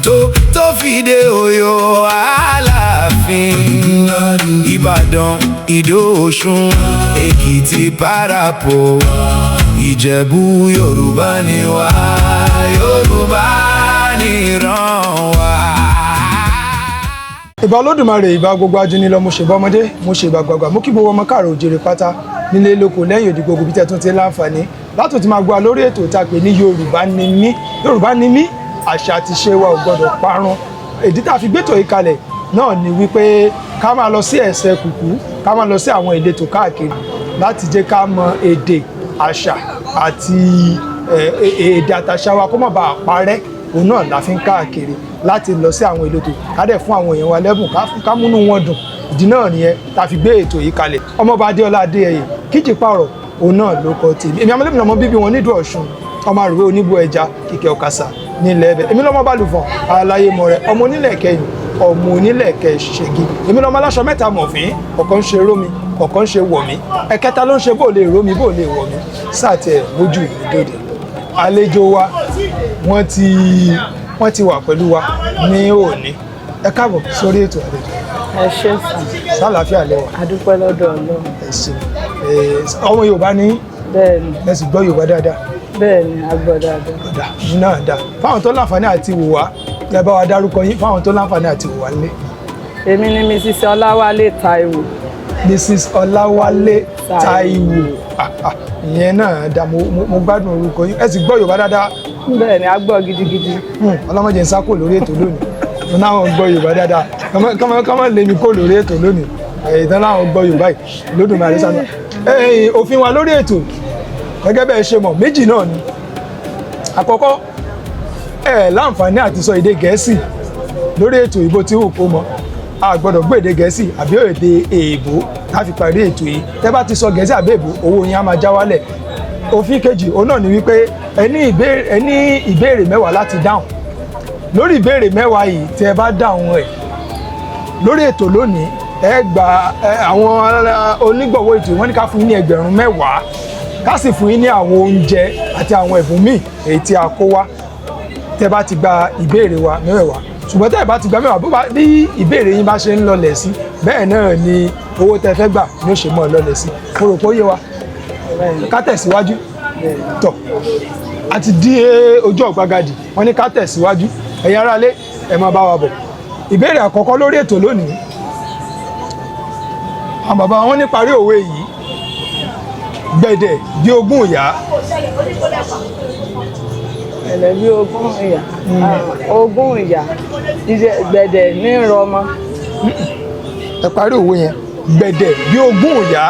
Oǹdó tó fi dé Ọ̀yọ́ Aláàfin. Ìbàdàn, Ìdó, Ọ̀ṣun, Èkìtì parapọ̀, Ìjẹ̀bú, Yorùbá ni wá, Yorùbá níran wa. Ìbà Olódùmarè, ìbà gbogbo ajínigbé, mo ṣèbà ọmọdé, mo ṣèbà gbàgbà, mo kí gbogbo ọmọ káàrọ̀ òjèrè pátá nílé lóko lẹ́yìn òdì, gbogbo bí tẹ́tún ti láǹfààní látò tí máa gbọ́ lórí ètò tá a pè ní Yorùbá ni mí. Yorùbá ni mí, àṣà àti ìṣe wa ò gbọdọ̀ parun. Ìdí tá a fi gbétò yìí kalẹ̀ náà ni wípé ká máa lọ sí ẹsẹ̀ kùkú, ká máa lọ sí àwọn ìletò káàkiri láti jẹ́ ká mọ èdè, àṣà àti èdè àtàṣà wa kó má bàa parẹ́. Òun náà la fi ń káàkiri láti lọ sí àwọn ìletò, ká dẹ̀ fún àwọn èèyàn wa lẹ́bùn, ká múnú wọn dùn. Ìdí náà nìyẹn tá a fi gbé ètò yìí kalẹ̀. Ọmọọba Adéọlá Adéyẹyè Kíjìpá ọ̀rọ̀, òun náà ló kọ tèmi. Èmi amọ̀lẹ́bí ọmọ bíbí wọn nídùú Ọ̀ṣun, ọmọ àrùwé oníbu ẹja kìkẹ́ ọ̀kasà nílẹ̀ ẹbẹ̀. Èmi lọ́mọ balùfọ̀n aláyé mọ̀ rẹ, ọmọ onílẹ̀ kẹyìn, ọmọ onílẹ̀ kẹṣẹ́gi. Èmi lọ́mọ aláṣọ mẹ́ta mọ̀fín, ọ̀kan ń ṣe rómi, ọ̀kan ń ṣe wọ̀mí, ẹ̀kẹta ló ń ṣe bó lè rómi bó lè wọ̀mí. Sáà tiẹ̀ mójú ìdòdè àlejò wa, wọ́n ti wà pẹ̀lú wa ní òní. Ẹ káàbọ̀ sórí ètò, àlejò. Ẹ ṣé sàn. Sálàáfíà lẹ́wà? Adúpẹ́ lọ́dọ̀ Ọlọ́run. Ẹ ṣeun. Ọmọ Yorùbá ní? Bẹ́ẹ̀ ni. Ẹ sì gbọ́ Yorùbá dáadáa? Bẹ́ẹ̀ ni, a gbọ́ dáadáa. Ọ̀dà náà dá fáwọn tó láǹfààní àti wò wá, ẹ bá wa dárúkọ yín fáwọn tó láǹfààní àti wò wá nílé. Èmi ni Mrs Ọláwálé Táíwò. Mrs Ọláwálé Táíwò. Ah, ah, ìyẹn náà dá. Mo gbádùn orúkọ yín. Ẹ sì gbọ́ Yorùbá dáadáa? Bẹ́ẹ̀ ni, a gbọ́ gidigidi. Ọlọ́mọdé ń sá kò lórí ètò lónìí. Mo náwọn gbọ́ Yorùbá dáadáa, kọ́mọ lè mi kó lórí ètò lónìí. Ẹ̀yìn tán láwọn gbọ́ Yorùbá yìí, Olódùmarè ṣàánú. Ẹ̀yìn òfin wa lórí ètò, gẹ́gẹ́ bẹ́ẹ̀ ṣe mọ̀, méjì náà ni. Àkọ́kọ́, ẹ láǹfààní àti sọ èdè Gẹ̀ẹ́sì lórí ètò ìbò tí ò kó mọ́. A gbọ́dọ̀ gbé èdè Gẹ̀ẹ́sì àbí èdè èèbó láfi parí ètò yìí. Tẹ́ bá ti sọ Gẹ̀ẹ́sì àbí èèbó, owó yín á máa já wálẹ̀. Òfin kejì, òun náà ni wípé ẹ ní ìbéèrè 10 láti dáhùn. Lórí ìbéèrè 10 yìí, tí ẹ bá dáhùn ẹ̀ lórí ètò lónìí, ẹ gba àwọn onígbọ̀wọ́ ètò, wọ́n ní ká fún yín ní 10,000, ká sì fún yín ní àwọn oúnjẹ àti àwọn ẹ̀bùn míì èyí tí a kó wá, tẹ́ bá ti gba ìbéèrè wa mẹ́wàá. Ṣùgbọ́n tẹ́ ẹ bá ti gba 10, bó bá bí ìbéèrè yín bá ṣe ń lọlẹ̀ sí, bẹ́ẹ̀ náà ni owó tẹ́ fẹ́ gbà ní ó ṣe mọ́ ọ lọlẹ̀ sí. Mo rò pé ó yé wa. Ká tẹ̀síwájú. Tọ̀ a ti dí ojú ọ̀gbagadì, wọ́n ní ká tẹ̀síwájú. Ẹ̀yin aráalé, ẹ máa bá wa bọ̀. Ìbéèrè àkọ́kọ́ lórí ètò lónìí, àwọn bàbá wọn ní parí òwe yìí: gbẹ̀dẹ̀ bí ogún ìyá. Ẹ̀lẹ́ bí ogún ìyá. Ah, ogún ìyá. Gbẹ̀dẹ̀ ní rọmọ. Ẹ parí òwe yẹn: gbẹ̀dẹ̀ bí ogún ìyá.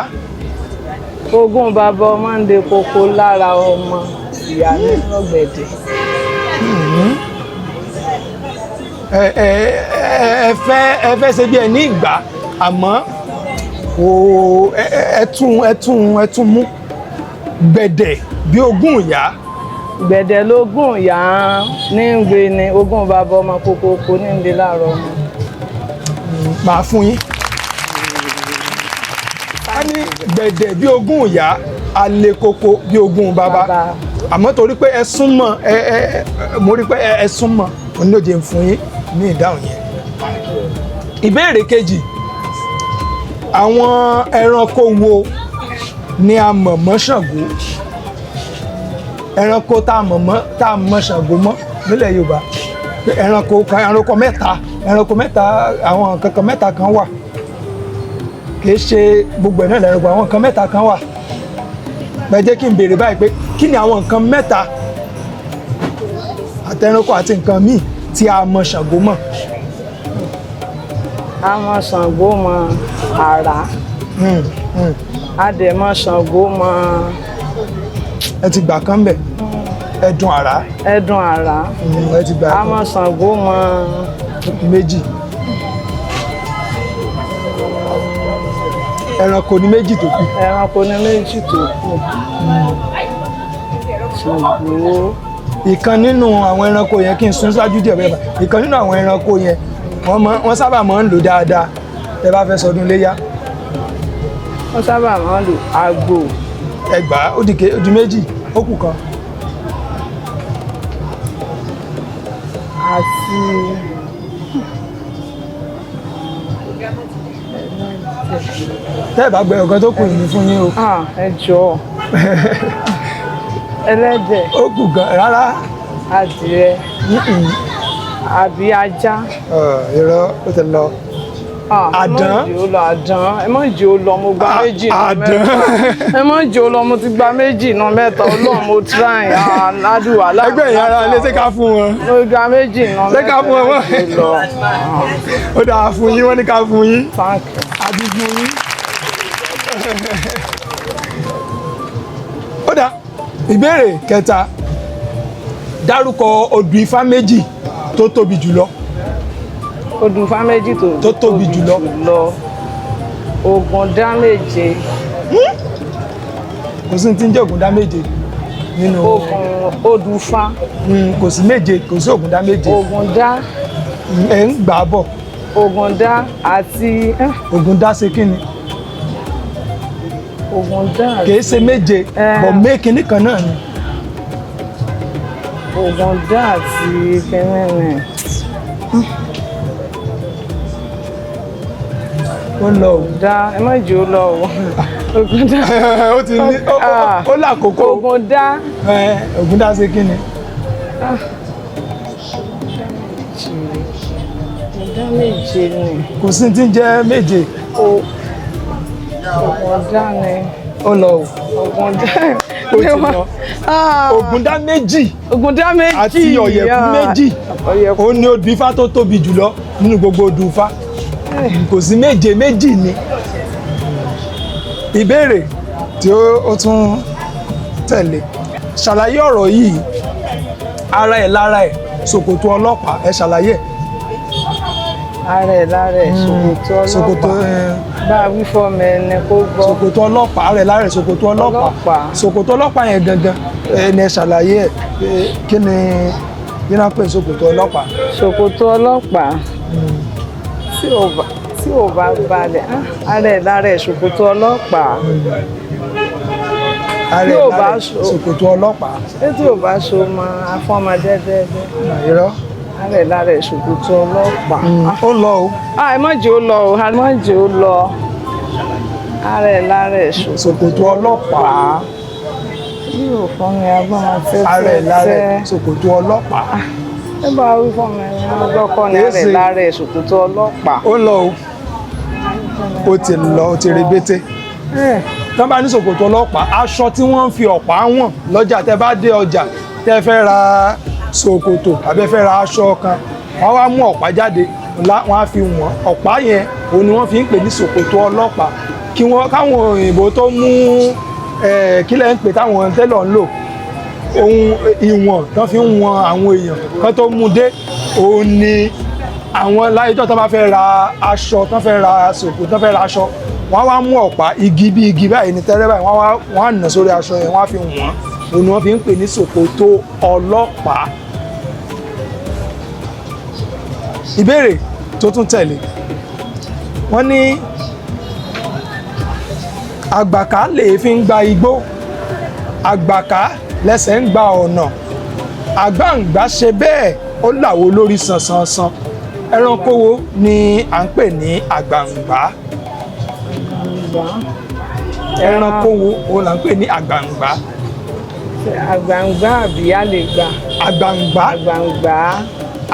Ogún bàbá ọmọ ń de koko lára ọmọ, ìyá nínú gbẹ̀dẹ̀. Ẹ ẹ ẹ ẹ fẹ́ ṣe bí ẹ ní ìgbà, àmọ́ kò ẹ ẹ ẹ tún mú: gbẹ̀dẹ̀ bí ogún ìyá. Gbẹ̀dẹ̀ lógún ìyá ní ń gbé ni ogún bàbá ọmọ kókókó ní ń de lára ọmọ. Màá fún yín. A ní gbẹ̀dẹ̀ bí ogún ìyá, alekoko bí ogún bàbá. Bàbá. Àmọ́ torí pé ẹ súnmọ́ ẹ ẹ ẹ mo rí pé ẹ súnmọ́, òun ló jẹ́ ń fún yín ní ìdáhùn yẹn. Ìbéèrè kejì: àwọn ẹranko wo ni a mọ̀ mọ́ Ṣàngó? Ẹranko tá a mọ̀ mọ́, tá a mọ̀ Ṣàngó mọ́ nílẹ̀ Yorùbá. Pé ẹranko kan, ẹranko mẹ́ta, ẹranko mẹ́ta, àwọn kankan mẹ́ta kan wà. Kì í ṣe gbogbo ẹ̀ náà lẹ́ranko, àwọn nǹkan mẹ́ta kan wà. Ẹ jẹ́ kí n béèrè báyìí pé kí ni àwọn nǹkan mẹ́ta, àtẹranko àti nǹkan míì, tí a mọ̀ Ṣàngó mọ́? A mọ̀ Ṣàngó mọ́ àrá. A dẹ̀ mọ̀ Ṣàngó mọ́. Ẹ ti gbà kan bẹ̀, ẹdun àrá. Ẹdun àrá. Ẹ ti gbà A kan. mọ̀ Ṣàngó mọ́. Méjì. Ẹranko ní méjì tó kù. Ẹranko ní méjì tó kù. Ṣàngó. Ìkan nínú àwọn ẹranko yẹn, kí n sún síwájú díẹ̀ bẹ́ẹ̀ bá, ìkan nínú àwọn ẹranko yẹn, wọ́n sábà máa ń lò dáadáa tẹ́ bá fẹ́ sọdún léyá. Wọ́n sábà máa ń lò àgbò. Ẹgbàá, ó di ó di méjì, ó kù kan. Àti Tẹ́ ẹ bá gbẹ ọ̀kan tó kù ní fún yín o. Ah, ẹ jọ̀ọ́, ẹlẹ́dẹ̀. Ó kù gan rárá. Adìrẹ àbí ajá. Irọ́, ó ti lọ. Ah, ẹ má Àdán. jẹ́ ó lọ, àdán, ẹ má jẹ́ ó lọ, mo gba méjì nínú Àdán. mẹ́ta. Ẹ má jẹ́ ó lọ, mo ti gba méjì nínú mẹ́ta. Ọlọ́run, mo try. Ah, ládùúgbò aláàbò. Ẹgbẹ́ ìyá ara ilé, ṣé ká fún wọn? Mo gba méjì nínú Ṣé ká mẹ́ta. fún wọn? Ẹ má jẹ́ ó lọ. Ó dáa fún yín, wọ́n ní ká fún yín. Thank you. Àti fún yín. Ó dáa, ìbéèrè kẹta: dárúkọ odù ifá méjì tó tóbi jùlọ. Odù ifá méjì Tó tóbi jùlọ. Jùlọ, Ògùn dá méje. Kò sí ní tí ń jẹ́ Ògúndá méje nínú. Ògùn odù ifá. Kò sí méje, kò sí Ògúndá méje. Ògùn dá. Ẹ̀ ń gbà á bọ̀. Ògùn dá àti Ògúndá ṣe kí ni? Ògùn dá àti Kì í ṣe méje. Eh. Bọ̀ mékinní kan náà ni. Ògùn dá àti kẹ́mẹ́rin. Ó lọ o. Dá, ẹ má jẹ́ ó lọ o. Ògùn dá. Ó ti ní ó lákòókò. Ògùn dá. Ẹ, Ògúndá ṣe kí ni? Ògùn dá méje ni. Kò sí tí ń jẹ́ méje. Ògùn dá ni. Ó lọ o. Ògùn dá. Ó ti lọ. Ah, Ògúndá méjì Ògùn dá méjì àti ọ̀yẹ̀kú méjì. Ọ̀yẹ̀kú. Ó ní odù ifá tó tóbi jùlọ nínú gbogbo odù ifá. Kò sí méje, méjì ni. Ìbéèrè tí ó tún tẹ̀lé: ṣàlàyé ọ̀rọ̀ yìí, ara ẹ̀ lára ẹ̀ ṣòkòtò ọlọ́pàá. Ẹ ṣàlàyé ẹ̀. Ara ẹ̀ lára ẹ̀ ṣòkòtò Ṣòkòtò ọlọ́pàá. ẹ̀, Bá a wí fọ́mọ ẹni kó gbọ́. Ṣòkòtò ọlọ́pàá, ara ẹ̀ lára ẹ̀ ṣòkòtò ọlọ́pàá. Ọlọ́pàá. Ṣòkòtò ọlọ́pàá yẹn gangan ẹ ní ẹ ṣàlàyé ẹ̀ pé kí ni kí náà pè ṣòkòtò ọlọ́pàá. Ṣòkòtò ọlọ́pàá tí ò bá balẹ̀, ah, ara ẹ̀ lára ẹ̀ ṣòkòtò ọlọ́pàá. Ara Tí ẹ̀ ò lára bá ẹ̀ ṣòkòtò ọlọ́pàá. Ṣé tí ò bá so mọ afọ́mọ dẹ́dẹ́dẹ́. Irọ́. Ara ẹ̀ lára ẹ̀ ṣòkòtò ọlọ́pàá. Ó lọ o. Ah, ẹ má jẹ́ ó lọ o, ẹ má jẹ́ ó lọ. Ara ẹ̀ lára ẹ̀ ṣòkòtò Ṣòkòtò ọlọ́pàá. Bí ò fún mi agbọ́n tẹ́tẹ́. Ara ẹ̀ lára ẹ̀ ṣòkòtò ọlọ́pàá. Ẹ bá wí fún mi lọ́kọ́ ni ara ẹ̀ Èsì. lára ẹ̀ ṣòkòtò ọlọ́pàá. Ó lọ o, ó ti lọ, ó ti rebete. Tán bá ní ṣòkòtò ọlọ́pàá, aṣọ tí wọ́n ń fi ọ̀pá wọ̀n lọ́jà. Tẹ́ bá dé ọjà, tẹ́ fẹ́ ra ṣòkòtò àbẹ́ fẹ́ ra aṣọ kan, wọ́n wá mú ọ̀pá jáde, wọ́n á fi wọ̀n ọ̀pá yẹn. Òun ni wọ́n fi ń pè ní ṣòkòtò ọlọ́pàá. Kí wọ́n káwọn òyìnbó tó mú kí lẹ́ ń pè táwọn tẹ́lọ̀ ń lò, ohun ìwọ̀n tán fi ń wọn àwọn èèyàn kan tó mú dé, òun ni àwọn láyé tó bá fẹ́ ra aṣọ, tán fẹ́ ra ṣòkò, tán fẹ́ ra aṣọ, wọ́n á wá mú ọ̀pá igi bí igi báyìí ní tẹ́rẹ́ báyìí, wọ́n á wá wọ́n á nà sórí aṣọ yẹn, wọ́n á fi wọ̀n. Òun ni wọ́n fi ń pè ní ṣòkòtò ọlọ́pàá. Ìbéèrè tó tún tẹ̀lé: wọ́n ní àgbàká lè fi ń gba igbó, àgbàká lẹ́sẹ̀ ń gba ọ̀nà, àgbàǹgbà ṣe bẹ́ẹ̀ ó làwọ̀ lórí sànsansan. Ẹranko wo ni à ń pè ní àgbàǹgbà? Ẹranko wo òun là ń pè ní àgbàǹgbà? Àgbàǹgbà àbí àlègbà? Àgbàǹgbà. Àgbàǹgbà.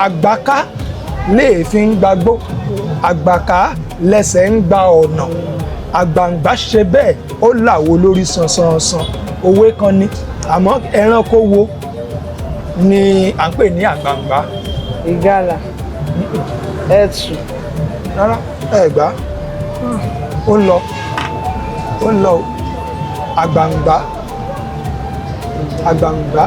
Àgbàká lè fi ń gbagbó, àgbàká lẹ́sẹ̀ ń gba ọ̀nà, àgbàǹgbà ṣe bẹ́ẹ̀ ó làwọ̀ lórí sànsansan. Òwe kan ni, àmọ́ ẹranko wo ni à ń pè ní àgbàǹgbà? Ìgalà, ẹtù. Rárá, ẹ gbà, ó ń lọ, ó ń lọ o. Àgbàǹgbà, àgbàǹgbà,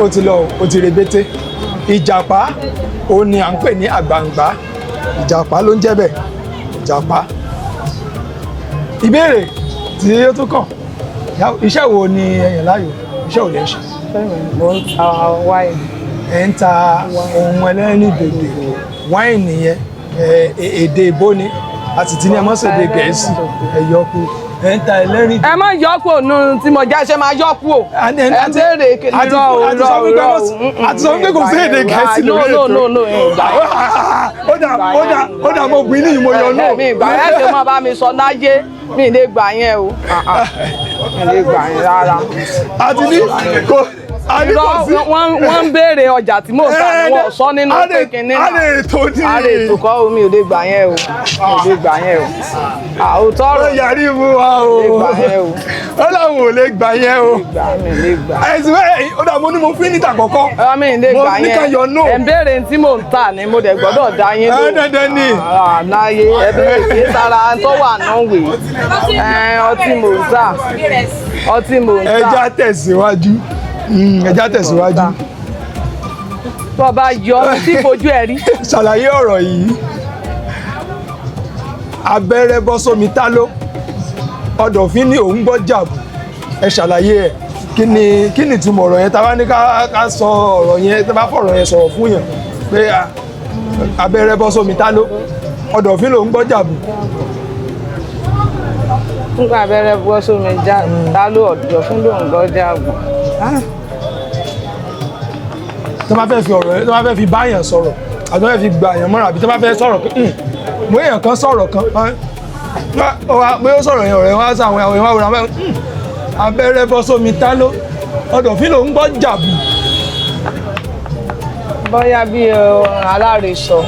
ó ti lọ o, ó ti rebete. Ìjàpá, ó ní à ń pè ní àgbàǹgbà. Ìjàpá ló ń jẹ́ bẹ́ẹ̀, ìjàpá. Ìbéèrè tí ó tún kàn: iṣẹ́ wo ni ẹ̀yàn láàyò? Iṣẹ́ wo lẹ ń ṣe? Fẹ́mi, mo ń ta wáìnì. Ẹ̀ ń ta ohun ẹlẹ́rìndòdò, wáìnì yẹn, èdè ìbò ni a sì ti ní ẹ mọ́ sèdè Gẹ̀ẹ́sì, ẹ̀yọ kú. Ẹ̀ ń ta ẹlẹ́rìn. Ẹ má yọ kúrò nù tí mo já ṣe máa yọ kúrò. Ẹ ń béèrè irọ́ o, irọ́ o, irọ́ o. Àti sọ wípé kò sí èdè Gẹ̀ẹ́sì lórí No, ètò. no, no, ìgbà Ó dà, ó dà, ó dà, mo gbìn ní ìmọ̀ yọ náà. Mi ìgbà yẹn ṣe máa bá mi sọ láyé, mi lè gbà yẹn o. Ah, ah. Mi lè gbà yẹn rárá. Àti ní kò, àní kò Irọ́, sí. wọ́n ń béèrè ọjà tí mò ń tà ní wọ́n sọ nínú pé kinní A náà. lè ètò ní. Ara ètò kọ́ o, mi ò lè gbà yẹn o, mi ò lè gbà yẹn o. Àwòtọ́ Ó ọ̀rọ̀ yàrí fún wa o. lè gbà yẹn o. Ó láwọn ò lè gbà yẹn o. Gbà mí lè gbà. Ẹ̀sìn bẹ́ẹ̀, ó dà, mo ní mo fi níta kọ̀kọ́. Ẹ mi lè Mo gbà ní ká yẹn. yọ no. Ẹ̀ ń béèrè tí mò ń tà ni mo dẹ̀ gbọ́dọ̀ dá yín Ẹ lóhùn. dandan ni. Ah, láyé ẹ béèrè kí sára tó wà náà wè. Ẹ ọtí mò ń tà. Ọtí mò ń tà. Ẹja tẹ̀síwájú. Ẹja tẹ̀síwájú. Tó bá yọ tí fojú ẹ rí. Ṣàlàyé ọ̀rọ̀ yìí. Abẹ́rẹ́ bọ́ sómi táló. Ọ̀dọ̀fín ní òun gbọ́ jàbù. Ẹ ṣàlàyé ẹ̀. Kí ni ìtumọ̀ ọ̀rọ̀ yẹn? Tá a bá ní ká sọ ọ̀rọ̀ yẹn, tá a bá fọ̀rọ̀ yẹn sọ̀rọ̀ fún yẹn pé abẹ́rẹ́ bọ́ sómi táló. Ọ̀dọ̀fín lòún gbọ́ jàbù. Nígbà abẹ́rẹ́ bọ́ sómi já ta ló ọ̀dọ̀ fún lòun gbọ́jà àgbọ̀n. Tó bá fẹ́ fi ọ̀rọ̀ yẹn, tó bá fẹ́ fi báyàn sọ̀rọ̀, àti tó bá fẹ́ fi gbà yàn mọ́ra, àbí tó bá fẹ́ sọ̀rọ̀ pé mo èèyàn kan sọ̀rọ̀ kan, bóyá ó sọ̀rọ̀ yẹn, ọ̀rẹ́ wá sáwọn àwọn èèyàn wá wòrán báyìí, abẹ́rẹ́ bọ́ sómi tá ló ọ̀dọ̀fín ló ń gbọ́ jàbù. Bóyá bí aláresọ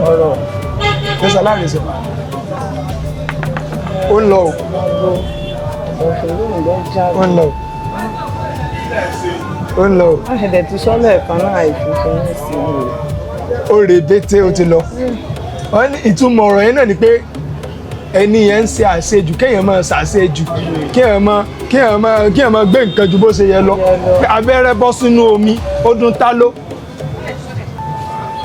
ọ̀rọ̀. Ṣé aláresọ? Ó ń lọ o. Ọ̀dọ̀fín lòun gbọ́jà Ó ń lọ o. Ó ń lọ o. Wọ́n ṣẹ̀dẹ̀ ti sọ́lẹ̀ kan náà àìfífẹ́ ní sí i. Ó rè bété, ó ti lọ. Wọ́n ní ìtumọ̀ ọ̀rọ̀ yẹn náà ni pé ẹni yẹn ń ṣe àṣejù, kéèyàn máa ṣàṣejù, kéèyàn máa gbé nǹkan ju bó ṣe yẹ lọ. Pé abẹ́rẹ́ bọ́ sínú omi, ó dún tá ló.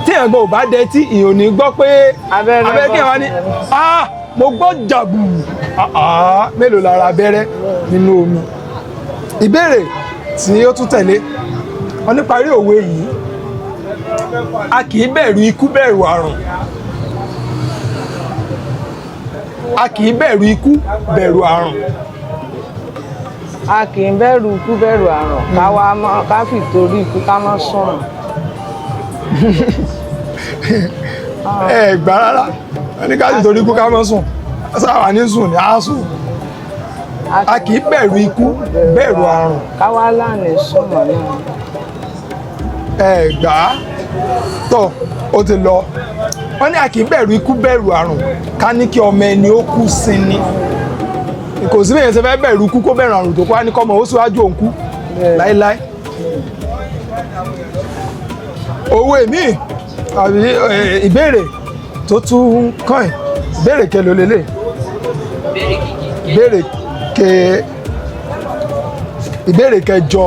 Téèyàn gbọ́ ò bá dẹtí, ìyẹn ò ní gbọ́ pé Abẹ́rẹ́ abẹ́rẹ́ kéèyàn wá ní ah, mo gbọ́ jàbù. Ah, ah, mélòó lára abẹ́rẹ́ nínú omi. Ìbéèrè tí ó tún tẹ̀lé wọ́n ní parí òwe yìí: a kì í bẹ̀rù ikú bẹ̀rù àrùn. A kì í bẹ̀rù ikú bẹ̀rù àrùn. A kì í bẹ̀rù ikú bẹ̀rù àrùn, ká wá mọ́ ká fi torí ikú ká má sùn. Ẹ gbà rárá, wọ́n ní ká sì torí ikú ká má sùn, sáwà ní sùn ní á sùn. A kì í bẹ̀rù ikú bẹ̀rù àrùn. Ká wá lánàá sùn mọ́ náà. Ẹ gbà á tọ̀, ó ti lọ. Wọ́n ní a kì í bẹ̀rù ikú bẹ̀rù àrùn ká ní kí ọmọ ẹni ó kú sí ni. Kò sí bẹ́ẹ̀ ṣe fẹ́ bẹ̀rù ikú kó bẹ̀rù àrùn tó kó wá ní kọ́mọ ó síwájú òun kú láíláí. Owó èmi àbí ìbéèrè tó tún kàn ẹ́, ìbéèrè kelo lélẹ̀, ìbéèrè ke ìbéèrè kẹjọ.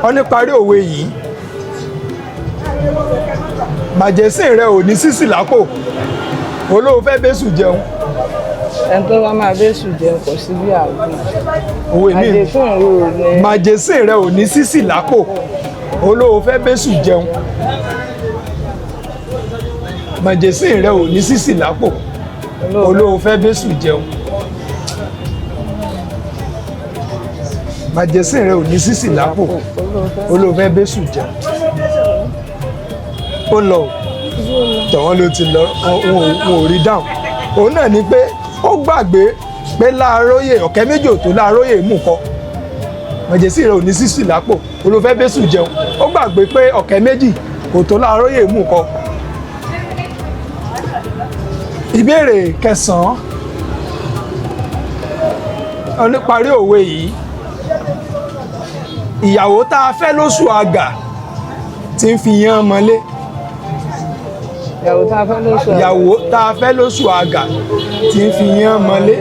Wọ́n ní parí òwe yìí: màjèsín rẹ ò ní sísì lápò, olóò fẹ́ bẹ́sù jẹun. Ẹni tó bá máa bẹ́sù jẹun kò sí bí àgbo. Òwe mi. Àjẹsùn rò ní. Màjèsín rẹ ò ní sísì lápò, olóò fẹ́ bẹ́sù jẹun. Màjèsín rẹ ò ní sísì lápò, olóò fẹ́ bẹ́sù jẹun. Màjèsín rẹ ò ní sísì lápò, olóò fẹ́ bẹ́sù jẹun. Ó lọ o, tọ̀wọ́n ló ti lọ, wọn ò rí dáhùn. Òun náà ni pé ó gbàgbé pé Láàróyè ọ̀kẹ́ méjì ò tó Láàróyè mú kọ. Màjèsín rẹ ò ní sísì lápò, olóò fẹ́ bẹ́sù jẹun. Ó gbàgbé pé ọ̀kẹ́ méjì kò tó Láàróyè mú kọ. Ìbéèrè kẹsàn-án, oníparí òwe yìí: ìyàwó tá a fẹ́ lóṣù àgà tí ń fi yán mọ́lé. Ìyàwó tá a fẹ́ lóṣù àgà. Ìyàwó tá a fẹ́ lóṣù àgà tí ń fi yán mọ́lé.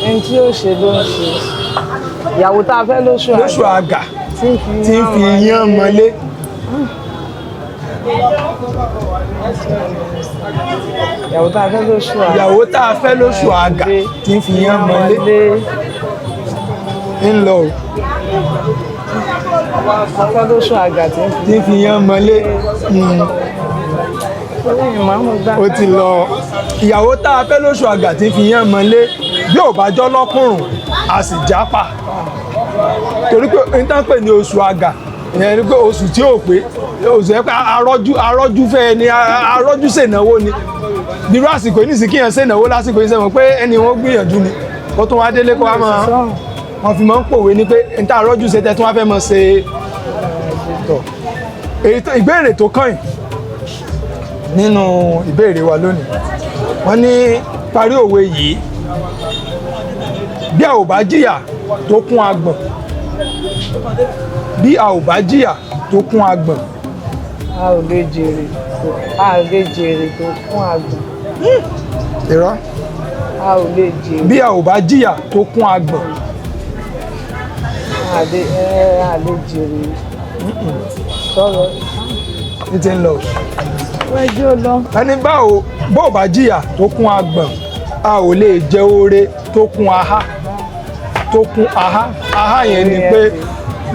Ẹni tí yóò ṣe ló ń ṣe. Ìyàwó tá a fẹ́ lóṣù àgà. Lóṣù àgà tí ń fi yán mọ́lé. Ìyàwó tá a fẹ́ lóṣù àgà. Ìyàwó tá a fẹ́ lóṣù àgà tí ń fi yán mọ́lé. Ń lọ o. A fẹ́ lóṣù àgà tí ń fi. Tí ń fi yán mọ́lé. Lẹ́yìn máa ń gbà. Ó ti lọ. Ìyàwó tá a fẹ́ lóṣù àgà tí ń fi yán mọ́lé, bí ò bá jọ́ lọ́kùnrùn, a sì jápa. Torí pé n tán pè ní oṣù àgà, ìyẹn ni pé oṣù tí ò pé, oṣù yẹn pé arọ́jú, arọ́jú fẹ́ ni, arọ́jú ṣènáwó ni. Bírú àsìkò yìí nìsín, kíyàn ṣènáwó lásìkò yìí, sẹ́wọ̀n pé ẹni wọ́n gbìyànjú ni kó tún wá délé, kó wá máa wọ́n fi máa ń pòwe ni pé n tá arọ́jú ṣe tẹ́ tún wá fẹ́ máa ṣe tọ̀. Èyí ìbéèrè tó kàn yìí nínú ìbéèrè wa lónìí, wọ́n ní parí òwe yìí: bí a ò bá jìyà tó kún agbọ̀n, bí a ò bá jìyà tó kún agbọ̀n. A ò lè jèrè tó, a ò lè jèrè tó kún àgbọ̀n. Irọ́. A ò lè jèrè. Bí a ò bá jìyà tó kún agbọ̀n. A lè jèrè sọ̀rọ̀. Ní ti ń lọ. Wẹ́jọ́ lọ. Ẹni báwo bó ò bá jìyà tó kún agbọ̀n, a ò lè jẹ oore tó kún aha, tó kún aha. Aha yẹn ni pé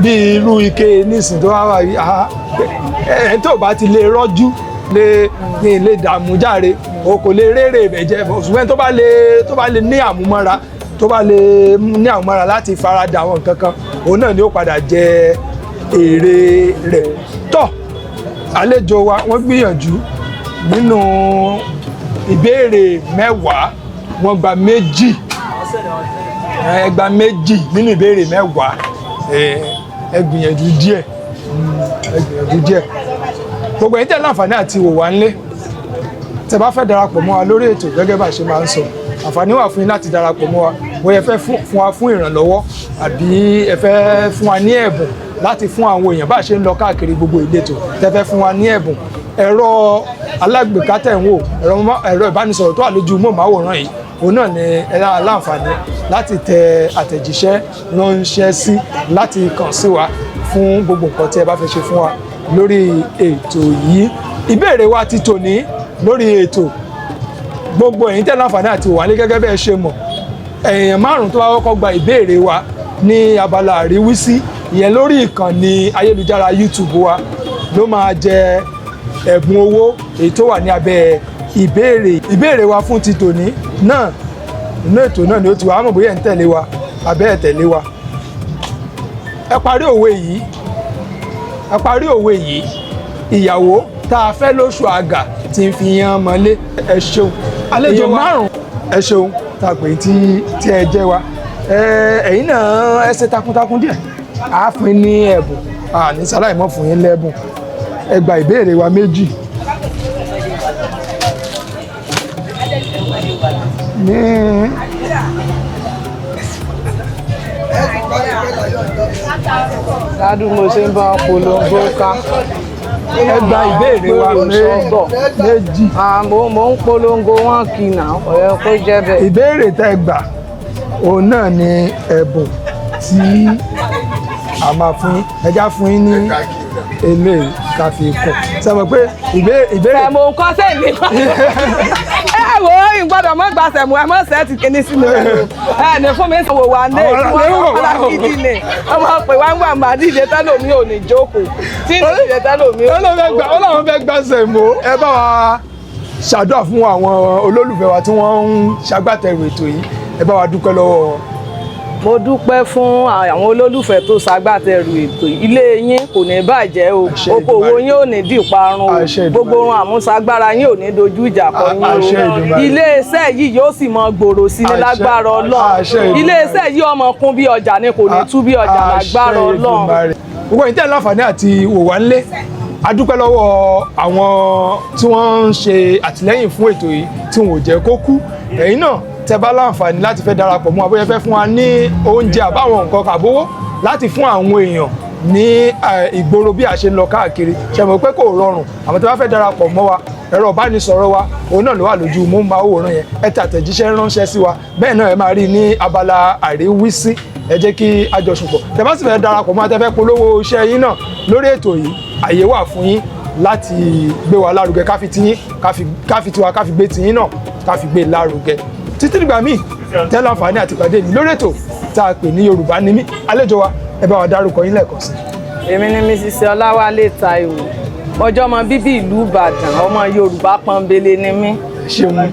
bí irú ike nísìn tó wá wà yìí, aha ẹ tó bá ti lè rọ́jú, lè ní lè dààmú járe, o kò lè rérè ibẹ̀ jẹ. Ṣùgbọ́n tó bá lè ní àmúmọ́ra, tó bá lè ní àmúmọ́ra láti farada àwọn nǹkan kan, òun náà ni ó padà jẹ èrè rẹ̀. Tọ́ àlejò wa, wọ́n gbìyànjú. Nínú ìbéèrè 10, wọ́n gba 2. Ẹ gba 2 nínú ìbéèrè 10. Ẹ gbìyànjú díẹ̀. Ẹ gbìyànjú díẹ̀. Gbogbo ẹ̀yin tẹ́ láǹfààní àti wò wá ńlé, tẹ́ bá fẹ́ darapọ̀ mọ́ wa lórí ètò, gẹ́gẹ́ bá a ṣe máa ń sọ, àǹfààní wà fún yín láti darapọ̀ mọ́ wa. Bóyá ẹ fẹ́ fún wa fún ìrànlọ́wọ́, àbí ẹ fẹ́ fún wa ní ẹ̀bùn láti fún àwọn èèyàn bá a ṣe ń lọ káàkiri gbogbo ìletò, tẹ́ fẹ́ fún wa ní ẹ̀bùn, ẹ̀rọ alágbèéká tẹ̀ ń wò, ẹ̀rọ ìbánisọ̀rọ̀ tó wà lójú móhùnmáwòrán yìí, òun náà ni ẹ láǹfààní láti tẹ àtẹ̀jíṣẹ́ ránṣẹ́ sí, láti kàn sí wa fún gbogbo nǹkan tí ẹ bá fẹ́ ṣe fún wa lórí ètò yìí. Ìbéèrè wa ti tòní lórí ètò, gbogbo ẹ̀yin tẹ́ láǹfààní àti wà ní, gẹ́gẹ́ bẹ́ẹ̀ ṣe mọ̀, èèyàn márùn tó bá kọ́kọ́ gba ìbéèrè wa ní abala àríwísí, ìyẹn lórí ìkànnì ayélujára YouTube wa, ló máa jẹ ẹ̀bùn owó èyí tó wà ní abẹ́ ìbéèrè. Ìbéèrè wa fún ti tòní náà, inú ètò náà ni ó ti wà á, mọ̀ bóyá ẹ̀ ń tẹ̀lé wa àbẹ́ ẹ̀ tẹ̀lé wa. Ẹ parí òwe yìí, ẹ parí òwe yìí: ìyàwó tá a fẹ́ lóṣù àgà tí ń fi yan mọ́lé. Ẹ ṣeun, àlejò márùn. Ẹ ṣeun tá a pè é tí ẹ jẹ́ wa. Ẹ̀yin náà, ẹ ṣe takuntakun díẹ̀. Á fún yín ní ẹ̀bùn, a ní sáláì mọ́ fún yín lẹ́bùn. Ẹ gba ìbéèrè wa 2 ní Ládùn mo ṣe ń bá wọn polongo ká. Ẹ gba ìbéèrè wa 2. Mo ń polongo wọn kì í nà ọ̀yọ́ kó jẹ́ bẹ́ẹ̀. Ìbéèrè tẹ́ ẹ gbà, òun náà ni ẹ̀bùn tí a máa fún yín. Ẹ já fún yín ní eléyìí ká fi kún sọ pé ìbéèrè. Sẹ̀mó nǹkan sẹ́mi. Ẹ wo, ìgbọ́dọ̀ mọ́ gba sẹ̀mó, ẹ mọ́ sẹ́ẹ̀tì kíní sí mi lẹ́nu. Ẹ ní fún mi sọ̀wọ́ wa ní Àwọn ará lè wò wá o. gidi ni. Ọmọ pè wá ń gbà máa dìde tẹ́lòmí ò ní jókòó. Tí ní dìde tẹ́lòmí ò ó ní lóun fẹ́ gbà, ó jókòó. lóun fẹ́ gbà sẹ̀mó. Ẹ bá wa ṣàdúrà fún àwọn olólùfẹ́ wa tí wọ́n ń ṣagbátẹrù ètò yìí. Ẹ bá wa dúpẹ́ lọ́wọ́ wọn. Mo dúpẹ́ fún àwọn olólùfẹ́ tó ṣagbátẹrù ètò yìí. Ilé yín kò ní bàjẹ́ o. Àṣẹ Okòwò Èdùmàrè. yín ò ní dìparun o. Àṣẹ Èdùmàrè. Gbogbo ohun àmúṣagbára yín ò ní dojú ìjà kọ yín Àṣẹ o. Èdùmàrè. Iléeṣẹ́ yìí yóò sì mọ gbòòrò sí ní Àṣẹ. lágbára Ọlọ́run. Àṣẹ Èdùmàrè. Iléeṣẹ́ yìí ọmọ kún bí ọjà ni, kò ní tú bí ọjà lágbára Àṣẹ Ọlọ́run. Èdùmàrè. Gbogbo ẹ̀yin tẹ́ láǹfààní àti wò wá ńlé, a dúpẹ́ lọ́wọ́ àwọn tí wọ́n ń ṣe àtìlẹ́yìn fún ètò yìí, tí wọn ò jẹ́ kó kú. Ẹ̀yin náà, tẹ́ bá láǹfààní láti fẹ́ darapọ̀ mọ́ wa, bóyá ẹ fẹ́ fún wa ní oúnjẹ àbáwọn nǹkan kàbówó láti fún àwọn èèyàn ní ìgboro bí a ṣe ń lọ káàkiri, ṣe mọ̀ pé kò rọrùn, àmọ́ tẹ́ bá fẹ́ darapọ̀ mọ́ wa, ẹ̀rọ ìbánisọ̀rọ̀ wa, òun náà ló wà lójú móhùnmáwòrán yẹn. Ẹ tẹ àtẹ̀jíṣẹ́ ránṣẹ́ sí wa. Bẹ́ẹ̀ náà ẹ máa rí i ní abala àríwísí. Ẹ jẹ́ kí a jọ ṣùpọ̀. Tẹ́ bá sì fẹ́ darapọ̀ mọ́, tẹ́ fẹ́ polówó iṣẹ́ yín náà lórí ètò yìí, àyè wà fún yín láti gbé wa lárugẹ, ká fi tiyín, ká fi tiwa, ká fi gbé tiyín náà, ká fi gbé lárugẹ. Títí dìgbà míì tẹ́ láǹfààní àti pàdé mi lórí ètò tá a pè ní Yorùbá ni mí, àlejò wa, ẹ bá wa dárúkọ yín lẹ́ẹ̀kan sí. Èmi ni Mrs Ọláwálé Táíwò, ọjọ́ ọmọ bíbí ìlú Ìbàdàn, ọmọ Yorùbá pọ́nbélé ni mí. Ṣeun.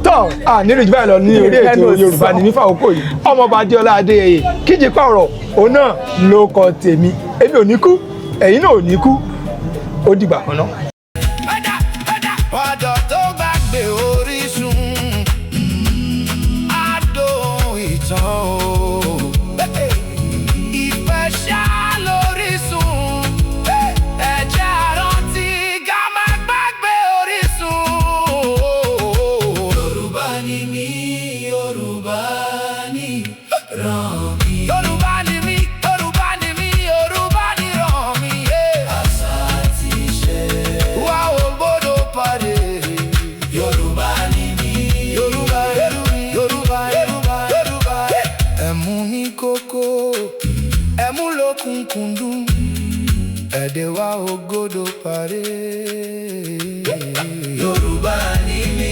Tọ́ à nílùú jù báyìí lọ ní orí ètò Ẹnu ò Yorùbá sọ. ní mífà òkò yìí. Ọmọọba Adéọlá Adéyẹyè Kíjìpá ọ̀rọ̀ òun náà ló kọ tèmi. Èmi ò ní kú, ẹ̀yin náà ò ní kú. Ó dìgbà kan náà. Ọ̀dọ̀ tó gbàgbé orísun, adùn ìtàn o. Ìfẹ́ ṣá lórísun, ẹ̀jẹ̀ àrántí ká má gbàgbé orísun. Yorùbá ni mí, Yorùbá ni ràn mí. Yorùbá ni mí, Yorùbá ni mí, Yorùbá ni ràn mí. Àṣà àti ìṣe wa ò gbọ́dọ̀ pàdé. Yorùbá ni mí. Yorùbá, Yorùbá, Yorùbá, Yorùbá. Ẹ̀mú ní kókó, ẹ̀mú lókùnkúndùn, èdè wa ò gbọ́dọ̀ parẹ́. Yorùbá ni mí.